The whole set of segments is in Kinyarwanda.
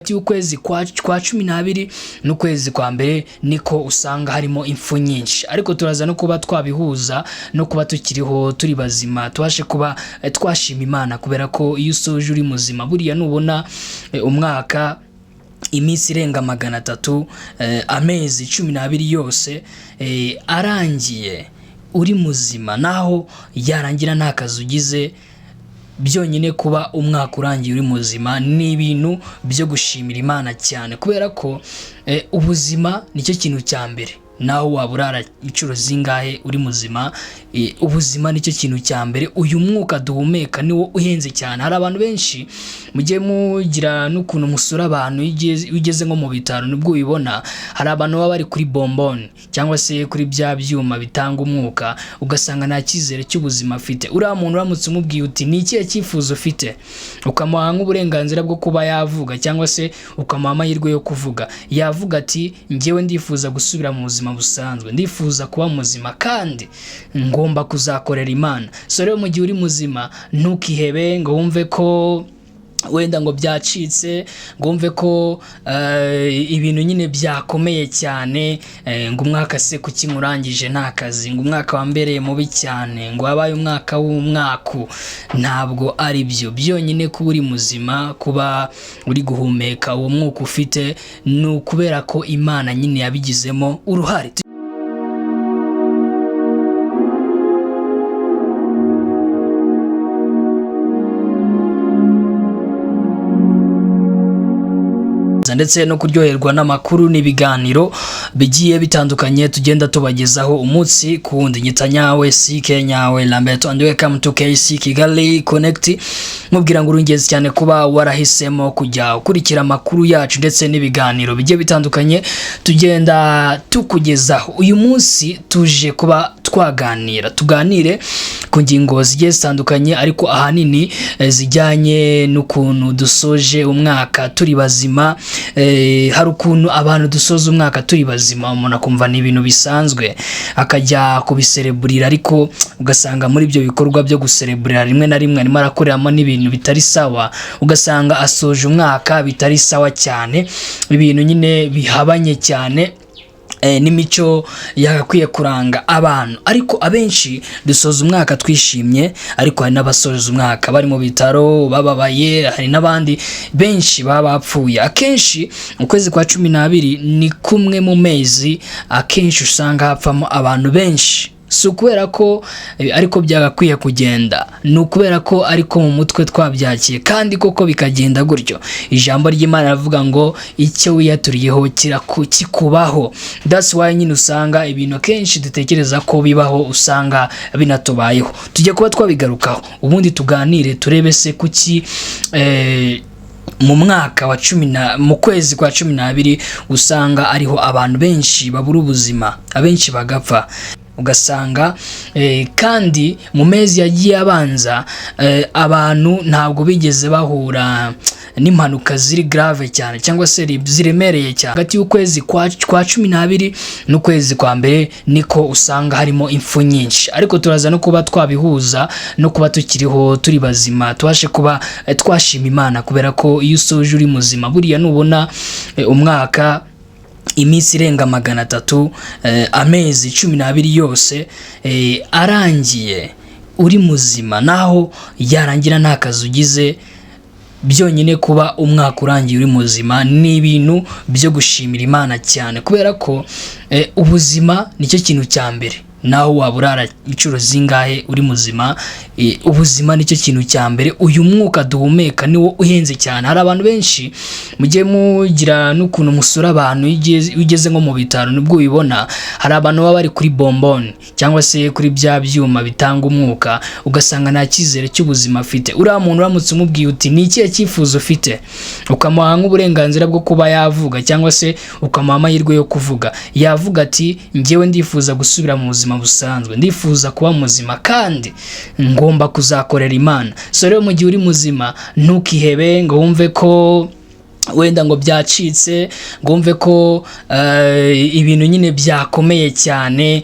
Y'ukwezi kwa 12 n'ukwezi kwa mbere niko usanga harimo impfu nyinshi, ariko turaza no kuba twabihuza no kuba tukiriho, turi bazima, tubashe kuba twashima Imana, kubera ko iyo usoje uri muzima, buriya nubona umwaka, iminsi irenga 300, amezi 12 yose arangiye uri muzima, naho yarangira nta kazi ugize, byonyine kuba umwaka urangiye uri muzima ni ibintu byo gushimira Imana cyane, kubera ko ubuzima nicyo kintu cya mbere. Naho waba urara inshuro zingahe uri muzima, ubuzima nicyo kintu cya mbere. Uyu mwuka duhumeka niwo uhenze cyane. Hari abantu benshi, mujye mugira n'ukuntu musura abantu, iyo ugeze nko mu bitaro nibwo ubibona, hari abantu baba bari kuri bomboni cyangwa se kuri bya byuma bitanga umwuka, ugasanga nta cyizere cy'ubuzima afite. Uriya muntu uramutse umubwiye uti: "Ni ikihe cyifuzo ufite?", ukamuha nk'uburenganzira bwo kuba yavuga cyangwa se ukamuha amahirwe yo kuvuga, yavuga ati: "Njyewe ndifuza gusubira mu buzima busanzwe, ndifuza kuba muzima kandi ngomba kuzakorera Imana." So rero, mu gihe uri muzima, ntukihebe ngo wumve ko wenda ngo byacitse, ngo wumve ko ibintu nyine byakomeye cyane, ngo umwaka se kuki nkurangije nta kazi, ngo umwaka wambereye mubi cyane, ngo wabaye umwaka w'umwaku. Ntabwo ari byo. Byonyine kuba uri muzima, kuba uri guhumeka, uwo mwuka ufite, ni ukubera ko Imana nyine yabigizemo uruhare. Ndetse no kuryoherwa n'amakuru n'ibiganiro bigiye bitandukanye tugenda tubagezaho umunsi ku wundi. Nyita nyawe CK nyawe Lambert and welcome to KC Kigali Connect. Mubwira ngo uri ingenzi cyane kuba warahisemo kujya ukurikira amakuru yacu ndetse n'ibiganiro bigiye bitandukanye tugenda tukugezaho. Uyu munsi tuje kuba twaganira, tuganire ku ngingo zigiye zitandukanye, ariko ahanini zijyanye n'ukuntu dusoje umwaka turi bazima. Hari ukuntu abantu dusoza umwaka turi bazima, umuntu akumva ni ibintu bisanzwe, akajya kubisereburira, ariko ugasanga muri ibyo bikorwa byo gusereburira rimwe na rimwe arimo arakoreramo n'ibintu bitari sawa, ugasanga asoje umwaka bitari sawa cyane, ibintu nyine bihabanye cyane n'imico yagakwiye kuranga abantu. Ariko abenshi dusoza umwaka twishimye, ariko hari n'abasoza umwaka bari mu bitaro bababaye, hari n'abandi benshi baba bapfuye. Akenshi ukwezi kwa 12 ni kumwe mu mezi akenshi usanga hapfamo abantu benshi. Si ukubera ko ariko byagakwiye kugenda, ni ukubera ko ariko mu mutwe twabyakiye kandi koko bikagenda gutyo. Ijambo ry'Imana riravuga ngo icyo wiyaturiyeho kikubaho. That's why nyine usanga ibintu akenshi dutekereza ko bibaho usanga binatubayeho. Tujye kuba twabigarukaho, ubundi tuganire, turebe se kuki mu mwaka wa cumi na mu kwezi kwa 12 usanga ariho abantu benshi babura ubuzima, abenshi bagapfa, ugasanga kandi mu mezi yagiye abanza abantu ntabwo bigeze bahura n'impanuka ziri grave cyane cyangwa se ziremereye cyane. Hagati y'ukwezi kwa 12 n'ukwezi kwa mbere niko usanga harimo impfu nyinshi, ariko turaza no kuba twabihuza no kuba tukiriho, turi bazima, tubashe kuba twashima Imana, kubera ko iyo usoje uri muzima, buriya nubona umwaka, iminsi irenga 300, amezi 12 yose arangiye uri muzima, naho yarangira nta kazi ugize, byonyine kuba umwaka urangiye uri muzima ni ibintu byo gushimira Imana cyane, kubera ko ubuzima nicyo kintu cya mbere. Naho waba urara inshuro zingahe uri muzima, ubuzima nicyo kintu cya mbere. Uyu mwuka duhumeka niwo uhenze cyane. Hari abantu benshi, mujye mugira n'ukuntu musura abantu, iyo ugeze nko mu bitaro nibwo ubibona, hari abantu baba bari kuri bomboni cyangwa se kuri bya byuma bitanga umwuka, ugasanga nta cyizere cy'ubuzima afite. Uriya muntu uramutse umubwiye uti: "Ni ikihe cyifuzo ufite?", ukamuha nk'uburenganzira bwo kuba yavuga cyangwa se ukamuha amahirwe yo kuvuga, yavuga ati: "Njyewe ndifuza gusubira mu buzima busanzwe, ndifuza kuba muzima kandi ngomba kuzakorera Imana." So rero, mu gihe uri muzima, ntukihebe ngo wumve ko Wenda ngo byacitse, ngo wumve ko ibintu nyine byakomeye cyane,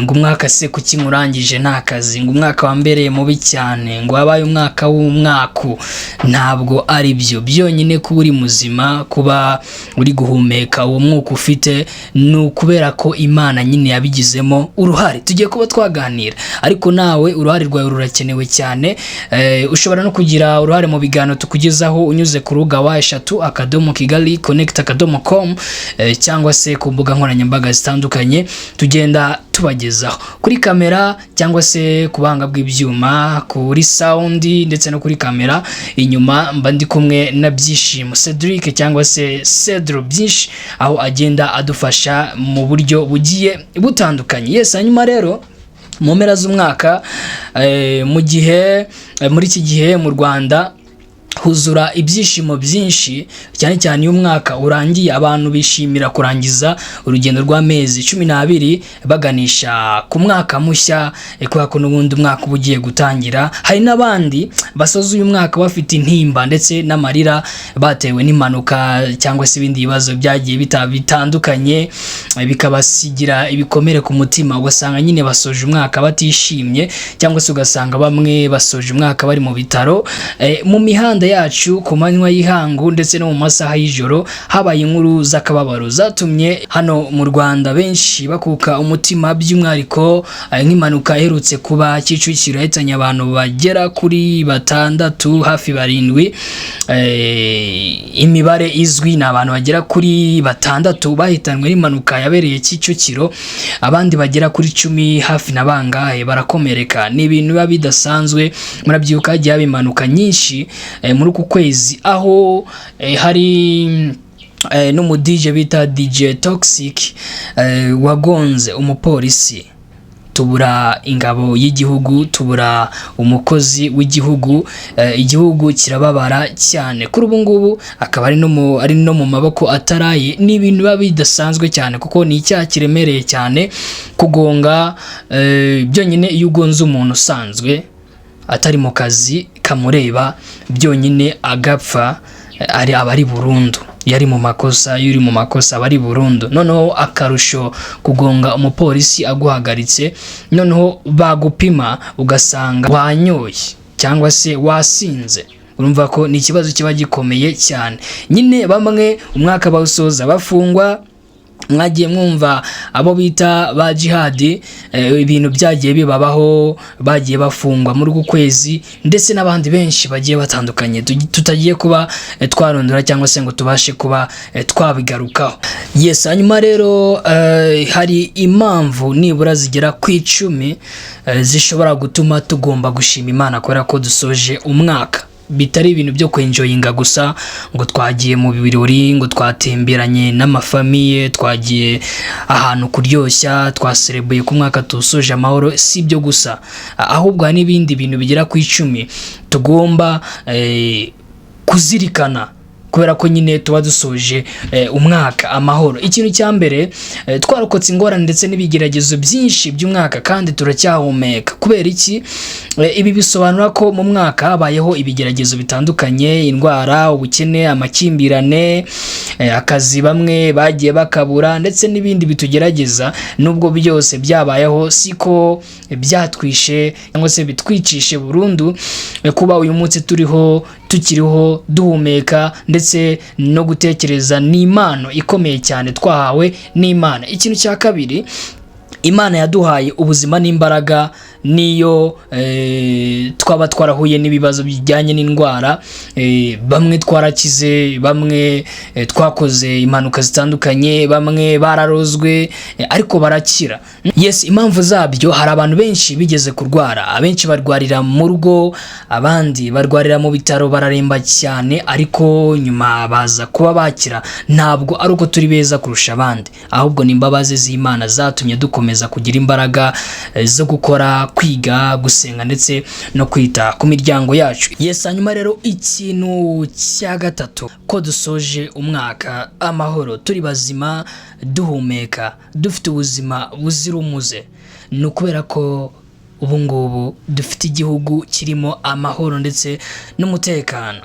ngo umwaka se kuki nkurangije nta kazi, ngo umwaka wambereye mubi cyane, ngo wabaye umwaka w'umwaku. Ntabwo ari byo byonyine. Kuba uri muzima, kuba uri guhumeka, uwo mwuka ufite ni ukubera ko Imana nyine yabigizemo uruhare. Tugiye kuba twaganira, ariko nawe uruhare rwawe rurakenewe cyane. Ushobora no kugira uruhare mu biganiro tukugezaho unyuze ku rubuga www.kigaliconnect.com, cyangwa se ku mbuga nkoranyambaga zitandukanye tugenda tubagezaho. Kuri kamera cyangwa se ku buhanga bw'ibyuma, kuri sound ndetse no kuri kamera inyuma, mba ndi kumwe na Byishimo Cedric cyangwa se Cedro Byinshi, aho agenda adufasha mu buryo bugiye butandukanye. Yes, hanyuma rero mu mpera z'umwaka, mu gihe muri iki gihe mu Rwanda huzura ibyishimo byinshi cyane cyane iyo umwaka urangiye, abantu bishimira kurangiza urugendo rw'amezi 12 baganisha ku mwaka mushya, kubera ko n'ubundi umwaka uba ugiye gutangira. Hari n'abandi basoza uyu mwaka bafite intimba ndetse n'amarira, batewe n'impanuka cyangwa se ibindi bibazo byagiye bitandukanye, bikabasigira ibikomere ku mutima, ugasanga nyine basoje umwaka batishimye, cyangwa se ugasanga bamwe basoje umwaka bari mu bitaro. Mu mihanda yacu ku manywa y'ihangu ndetse no mu masaha y'ijoro habaye inkuru z'akababaro zatumye hano mu Rwanda benshi bakuka umutima, by'umwihariko nk'impanuka iherutse kuba Kicukiro yahitanye abantu bagera kuri batandatu, hafi barindwi. Imibare izwi ni abantu bagera kuri batandatu bahitanwe n'impanuka yabereye Kicukiro, abandi bagera kuri 10 hafi na bangahe barakomereka. Ni ibintu biba bidasanzwe. Murabyibuka hagiye haba impanuka nyinshi muri uku kwezi, aho hari n'umu DJ bita DJ Toxic wagonze umupolisi, tubura ingabo y'igihugu, tubura umukozi w'igihugu, igihugu kirababara cyane. Kuri ubu ngubu akaba ari no mu maboko ataraye. Ni ibintu biba bidasanzwe cyane, kuko ni icyaha kiremereye cyane kugonga. Byonyine iyo ugonze umuntu usanzwe atari mu kazi kamureba, byonyine agapfa, ari aba ari burundu. Iyo ari mu makosa, iyo uri mu makosa aba ari burundu. Noneho akarusho kugonga umupolisi aguhagaritse, noneho bagupima ugasanga wanyoye cyangwa se wasinze, urumva ko ni ikibazo kiba gikomeye cyane nyine. Bamwe umwaka bawusoza bafungwa. Mwagiye mwumva abo bita ba Jihadi, ibintu byagiye bibabaho, bagiye bafungwa muri uku kwezi, ndetse n'abandi benshi bagiye batandukanye tutagiye kuba twarondora cyangwa se ngo tubashe kuba twabigarukaho. Yes, hanyuma rero hari impamvu nibura zigera ku 10 zishobora gutuma tugomba gushima Imana kubera ko dusoje umwaka, bitari ibintu byo kwenjoyinga gusa, ngo twagiye mu birori, ngo twatemberanye n'amafamiye, twagiye ahantu kuryoshya, twaserebuye ku mwaka tuwusoje amahoro. Si ibyo gusa, ahubwo hari n'ibindi bintu bigera ku 10 tugomba kuzirikana kubera ko nyine tuba dusoje umwaka amahoro. Ikintu cya mbere, twarokotse ingorane ndetse n'ibigeragezo byinshi by'umwaka kandi turacyahumeka. Kubera iki? Ibi bisobanura ko mu mwaka habayeho ibigeragezo bitandukanye: indwara, ubukene, amakimbirane, akazi bamwe bagiye bakabura, ndetse n'ibindi bitugerageza. Nubwo byose byabayeho, siko byatwishe cyangwa se bitwicishe burundu. Kuba uyu munsi turiho, tukiriho, duhumeka ndetse no gutekereza, ni impano ikomeye cyane twahawe n'Imana. Ikintu cya kabiri, Imana yaduhaye ubuzima n'imbaraga. Niyo twaba twarahuye n'ibibazo bijyanye n'indwara, bamwe twarakize, bamwe twakoze impanuka zitandukanye, bamwe bararozwe ariko barakira. Yes, impamvu zabyo, hari abantu benshi bigeze kurwara, abenshi barwarira mu rugo, abandi barwarira mu bitaro, bararemba cyane, ariko nyuma baza kuba bakira. Ntabwo ari uko turi beza kurusha abandi, ahubwo ni imbabazi z'Imana zatumye dukomeza kugira imbaraga zo gukora, kwiga, gusenga ndetse no kwita ku miryango yacu. Yes, hanyuma rero ikintu cya gatatu, ko dusoje umwaka amahoro, turi bazima, duhumeka, dufite ubuzima buzira umuze, ni ukubera ko Ubu ngubu dufite igihugu kirimo amahoro ndetse n'umutekano.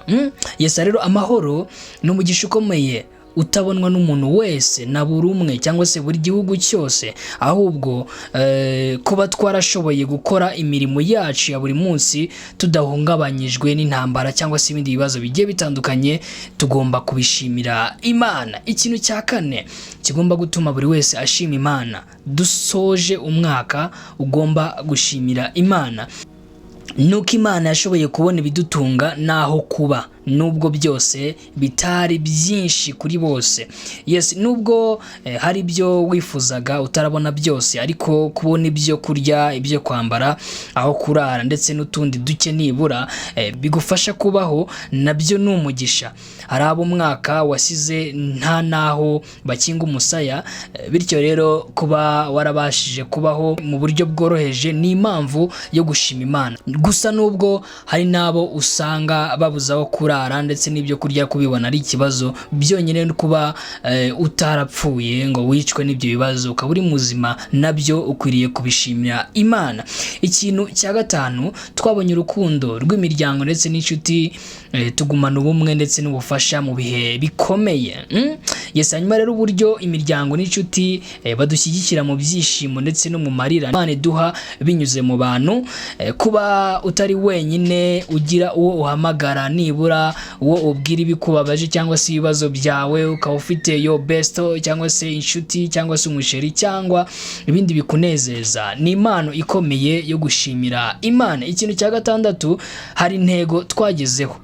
Yes, rero amahoro ni umugisha ukomeye utabonwa n'umuntu wese na buri umwe cyangwa se buri gihugu cyose, ahubwo kuba twarashoboye gukora imirimo yacu ya buri munsi tudahungabanyijwe n'intambara cyangwa se ibindi bibazo bigiye bitandukanye, tugomba kubishimira Imana. Ikintu cya kane kigomba gutuma buri wese ashima Imana dusoje umwaka, ugomba gushimira Imana, nuko Imana yashoboye kubona ibidutunga n'aho kuba, nubwo byose bitari byinshi kuri bose. Yes, nubwo hari ibyo wifuzaga utarabona byose, ariko kubona ibyo kurya, ibyo kwambara, aho kurara ndetse n'utundi duke nibura bigufasha kubaho, nabyo ni umugisha. Hari abo umwaka wasize nta n'aho bakinga umusaya, bityo rero kuba warabashije kubaho mu buryo bworoheje ni impamvu yo gushima Imana. Gusa nubwo hari n'abo usanga babuze aho kurara ndetse n'ibyo kurya kubibona ari ikibazo, byonyine no kuba utarapfuye ngo wicwe n'ibyo bibazo, ukaba uri muzima, nabyo ukwiriye kubishimira Imana. Ikintu cya gatanu, twabonye urukundo rw'imiryango ndetse n'inshuti, tugumana ubumwe ndetse n'ubufasha mu bihe bikomeye. Yes, hanyuma rero uburyo imiryango n'inshuti badushyigikira mu byishimo ndetse no mu marira, Imana iduha binyuze mu bantu, kuba utari wenyine, ugira uwo uhamagara, nibura uwo ubwira ibikubabaje cyangwa se ibibazo byawe, ukaba ufite yo besto cyangwa se inshuti cyangwa se umusheri cyangwa ibindi bikunezeza, ni impano ikomeye yo gushimira Imana. Ikintu cya gatandatu, hari intego twagezeho: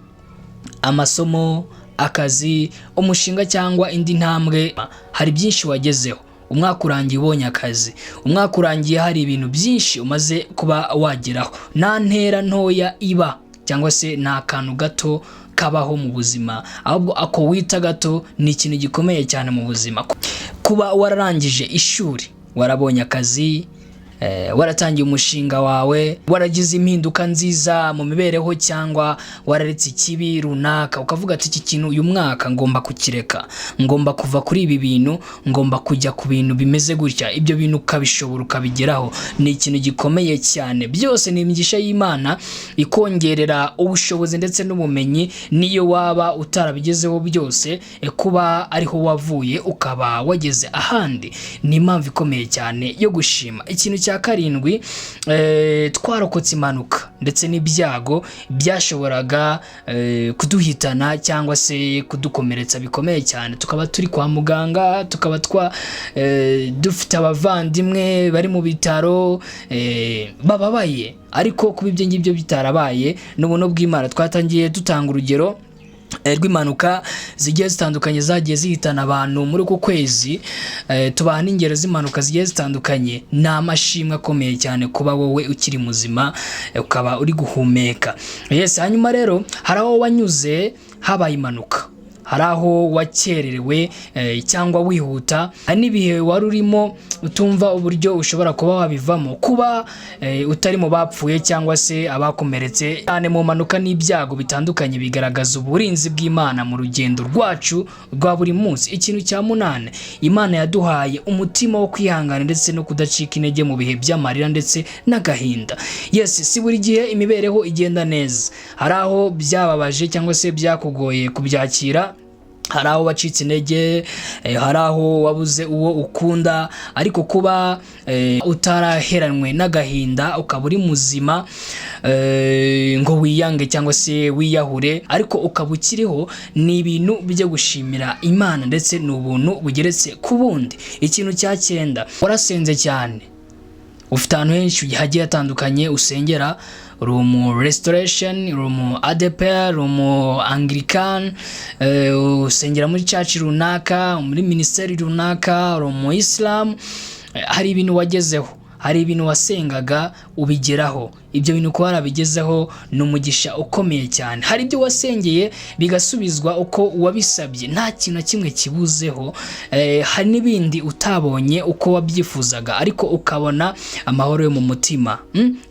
amasomo, akazi, umushinga cyangwa indi ntambwe. Hari byinshi wagezeho umwaka urangiye, ubonye akazi, umwaka urangiye hari ibintu byinshi umaze kuba wageraho. Nta ntera ntoya iba cyangwa se nta kantu gato kabaho mu buzima, ahubwo ako wita gato ni ikintu gikomeye cyane mu buzima. Kuba wararangije ishuri, warabonye akazi, waratangiye umushinga wawe, waragize impinduka nziza mu mibereho, cyangwa wararetse ikibi runaka ukavuga ati: "Iki kintu uyu mwaka ngomba kukireka, ngomba kuva kuri ibi bintu, ngomba kujya ku bintu bimeze gutya", ibyo bintu ukabishobora, ukabigeraho, ni ikintu gikomeye cyane. Byose ni imigisha y'Imana ikongerera ubushobozi ndetse n'ubumenyi. Niyo waba utarabigezeho byose, kuba ariho wavuye ukaba wageze ahandi ni impamvu ikomeye cyane yo gushima. Ikintu cya karindwi, twarokotse impanuka ndetse n'ibyago byashoboraga kuduhitana cyangwa se kudukomeretsa bikomeye cyane, tukaba turi kwa muganga, tukaba dufite abavandimwe bari mu bitaro bababaye, ariko kuba ibyo ngibyo bitarabaye ni ubuntu bw'Imana. Twatangiye dutanga urugero rw'impanuka zigiye zitandukanye zagiye zihitana abantu muri uku kwezi, tubaha n'ingero z'impanuka zigiye zitandukanye. Ni amashimwe akomeye cyane kuba wowe ukiri muzima, ukaba uri guhumeka. Yes, hanyuma rero hari aho wanyuze habaye impanuka, hari aho wakererewe cyangwa wihuta, hari n'ibihe wari urimo utumva uburyo ushobora kuba wabivamo. Kuba utari mu bapfuye cyangwa se abakomeretse cyane mu mpanuka n'ibyago bitandukanye bigaragaza uburinzi bw'Imana mu rugendo rwacu rwa buri munsi. Ikintu cya munani, Imana yaduhaye umutima wo kwihangana ndetse no kudacika intege mu bihe by'amarira ndetse n'agahinda. Yes, si buri gihe imibereho igenda neza. Hari aho byababaje cyangwa se byakugoye kubyakira, hari aho wacitse intege, hari aho wabuze uwo ukunda, ariko kuba utaraheranwe n'agahinda, ukaba uri muzima, ngo wiyange cyangwa se wiyahure, ariko ukaba ukiriho, ni ibintu byo gushimira Imana ndetse ni ubuntu bugeretse ku bundi. Ikintu cya cyenda, warasenze cyane, ufite ahantu henshi hagiye hatandukanye usengera, uri umu Restoration, uri umu ADEPR, uri umu Anglican, usengera muri church runaka, muri minisiteri runaka, uri umu Islam, hari ibintu wagezeho, hari ibintu wasengaga ubigeraho. Ibyo bintu kuba warabigezeho ni umugisha ukomeye cyane. Hari ibyo wasengeye bigasubizwa uko wabisabye, nta kintu na kimwe kibuzeho. Hari n'ibindi utabonye uko wabyifuzaga, ariko ukabona amahoro yo mu mutima.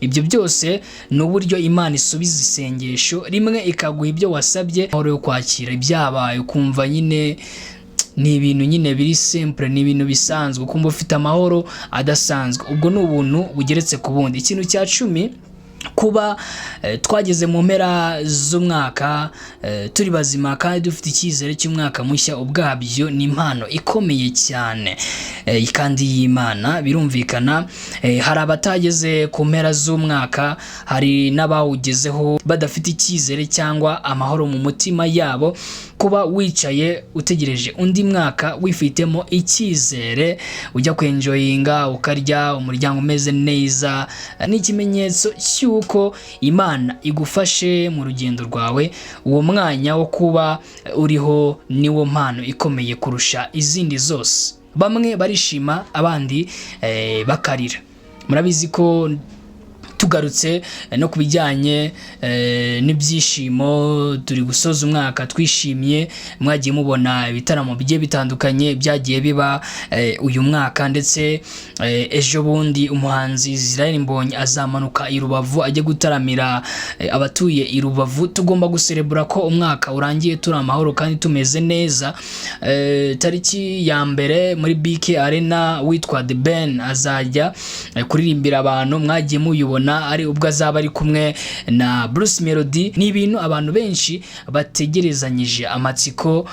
Ibyo byose ni uburyo Imana isubiza isengesho, rimwe ikaguha ibyo wasabye, amahoro yo kwakira ibyabaye, ukumva nyine Ni ibintu nyine biri simple, ni ibintu bisanzwe, ukumva ufite amahoro adasanzwe. Ubwo ni ubuntu bugeretse ku bundi. Ikintu cya 10, kuba twageze mu mpera z'umwaka turi bazima kandi dufite icyizere cy'umwaka mushya, ubwabyo ni impano ikomeye cyane kandi y'Imana, birumvikana. Hari abatageze ku mpera z'umwaka, hari n'abawugezeho badafite icyizere cyangwa amahoro mu mutima yabo. Kuba wicaye utegereje undi mwaka wifitemo icyizere, ujya kwenjoyinga, ukarya, umuryango umeze neza, ni ikimenyetso cy'uko Imana igufashe mu rugendo rwawe. Uwo mwanya wo kuba uriho niwo mpano ikomeye kurusha izindi zose. Bamwe barishima, abandi bakarira. Murabizi ko tugarutse no ku bijyanye n'ibyishimo, turi gusoza umwaka twishimye. Mwagiye mubona ibitaramo bigiye bitandukanye byagiye biba uyu mwaka, ndetse ejo bundi umuhanzi Israel Mbonyi azamanuka i Rubavu ajye gutaramira abatuye i Rubavu. Tugomba guserebura ko umwaka urangiye turi amahoro kandi tumeze neza. Tariki ya 1 muri BK Arena, witwa The Ben azajya kuririmbira abantu. Mwagiye muyibona ari ubwo azaba ari kumwe na Bruce Melody. Ni ibintu abantu benshi bategerezanyije amatsiko,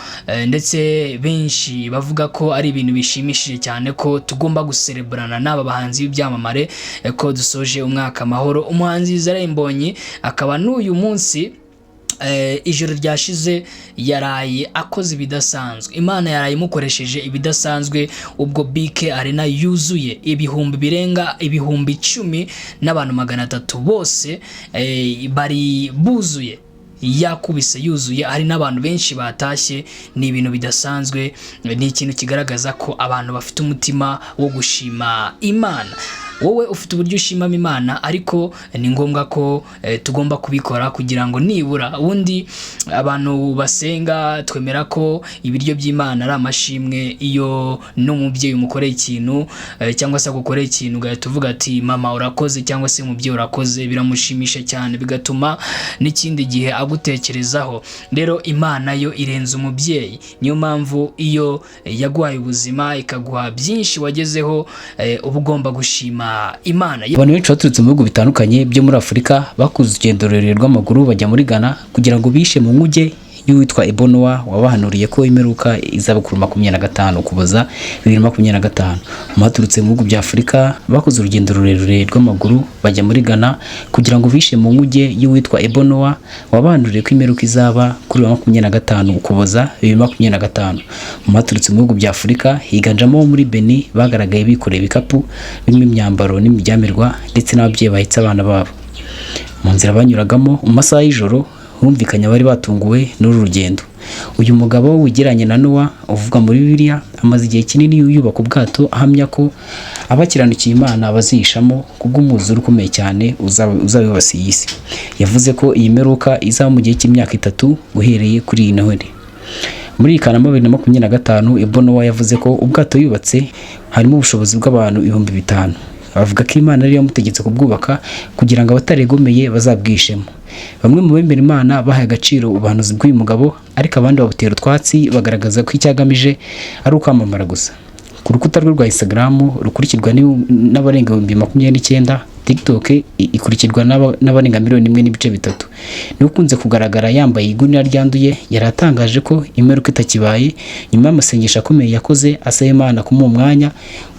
ndetse benshi bavuga ko ari ibintu bishimishije cyane, ko tugomba gusereburana n'aba bahanzi b'ibyamamare ko dusoje umwaka amahoro. Umuhanzi Israel Mbonyi akaba n'uyu munsi, ijoro ryashize, yaraye akoze ibidasanzwe. Imana yaraye imukoresheje ibidasanzwe ubwo BK Arena yuzuye ibihumbi birenga 10,000 n'abantu 300 bose bari buzuye, yakubise yuzuye, hari n'abantu benshi batashye. Ni ibintu bidasanzwe, ni ikintu kigaragaza ko abantu bafite umutima wo gushima Imana. Wowe ufite uburyo ushimamo Imana, ariko ni ngombwa ko tugomba kubikora kugira ngo nibura ubundi abantu basenga twemera ko ibiryo by'Imana ari amashimwe. Iyo n'umubyeyi umukoreye ikintu cyangwa se agukoreye ikintu, ugahita uvuga ati: "Mama, urakoze," cyangwa se "Umubyeyi, urakoze," biramushimisha cyane, bigatuma n'ikindi gihe agutekerezaho. Rero Imana yo irenze umubyeyi. Niyo mpamvu iyo yaguhaye ubuzima, ikaguha byinshi wagezeho, uba ugomba gushima Imana. Abantu benshi baturutse mu bihugu bitandukanye byo muri Afurika bakoze urugendo rurerure rw'amaguru bajya muri Ghana kugira ngo bishe mu nkuge y'uwitwa Ebo Noah, wabahanuriye ko imperuka izaba kuri 25 Ukuboza 2025. Mu baturutse mu bihugu bya Afurika bakoze urugendo rurerure rw'amaguru bajya muri Ghana kugira ngo bishe mu nkuge y'uwitwa Ebo Noah, wabahanuriye ko imperuka izaba kuri 25 Ukuboza 2025. Mu baturutse mu bihugu bya Afurika higanjemo abo muri Benin, bagaragaye bikoreye ibikapu birimo imyambaro n'imiryamirwa ndetse n'ababyeyi bahetse abana babo. Mu nzira banyuragamo mu masaha y'ijoro, humvikanye abari batunguwe n'uru rugendo. Uyu mugabo wegeranye na Nowa uvuga muri Bibiliya amaze igihe kinini yubaka ubwato, ahamya ko abakiranukiye Imana bazihishamo kubw'umwuzure ukomeye cyane uzaba wibasiye iyi si. Yavuze ko iyi mperuka izaba mu gihe cy'imyaka 3 uhereye kuri iyi Noheli. Muri iyi Kanama 2025, Ebo Noah yavuze ko ubwato yubatse harimo ubushobozi bw'abantu 5000. Bavuga ko Imana ariyo yamutegetse kubwubaka kugira ngo abataregomeye bazabwishemo. Bamwe mu bemera Imana bahaye agaciro ubuhanuzi bw'uyu mugabo, ariko abandi babutera utwatsi, bagaragaza ko icyo agamije ari ukwamamara gusa. Ku rukuta rwe rwa Instagram rukurikirwa n'abarenga 29,000, TikTok ikurikirwa n'abarenga miliyoni 1.3, niwe ukunze kugaragara yambaye igunira ryanduye. Yari atangaje ko imperuka itakibaye nyuma y'amasengesho akomeye yakoze asaba Imana kumuha umwanya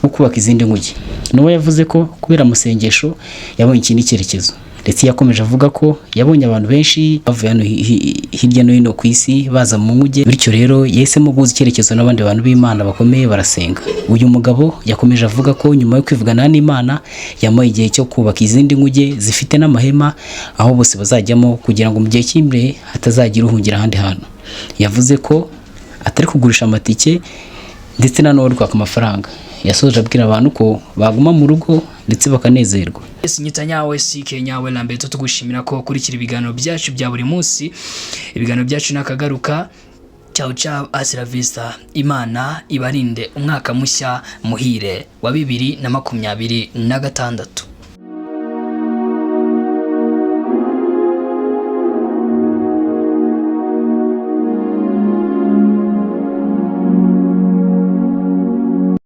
wo kubaka izindi nkuge. Nowa yavuze ko kubera amasengesho yabonye ikindi cyerekezo, ndetse yakomeje avuga ko yabonye abantu benshi bavuye hano hirya no hino ku isi baza mu nkuge, bityo rero yahisemo guhuza icyerekezo n'abandi bantu b'Imana bakomeye barasenga. Uyu mugabo yakomeje avuga ko nyuma yo kwivugana n'Imana yamuhaye igihe cyo kubaka izindi nkuge zifite n'amahema aho bose bazajyamo, kugira ngo mu gihe cy'imbere hatazagira uhungira ahandi hantu. Yavuze ko atari kugurisha amatike ndetse na none kwaka amafaranga. Yasoje abwira abantu ko baguma mu rugo ndetse bakanezerwa. Yes, nyita nyawe si nyawe Lamberto, tugushimira ko ukurikira ibiganiro byacu bya buri munsi. Ibiganiro byacu nakagaruka. Ciao ciao, hasta la vista. Imana ibarinde. Umwaka mushya muhire wa 2026.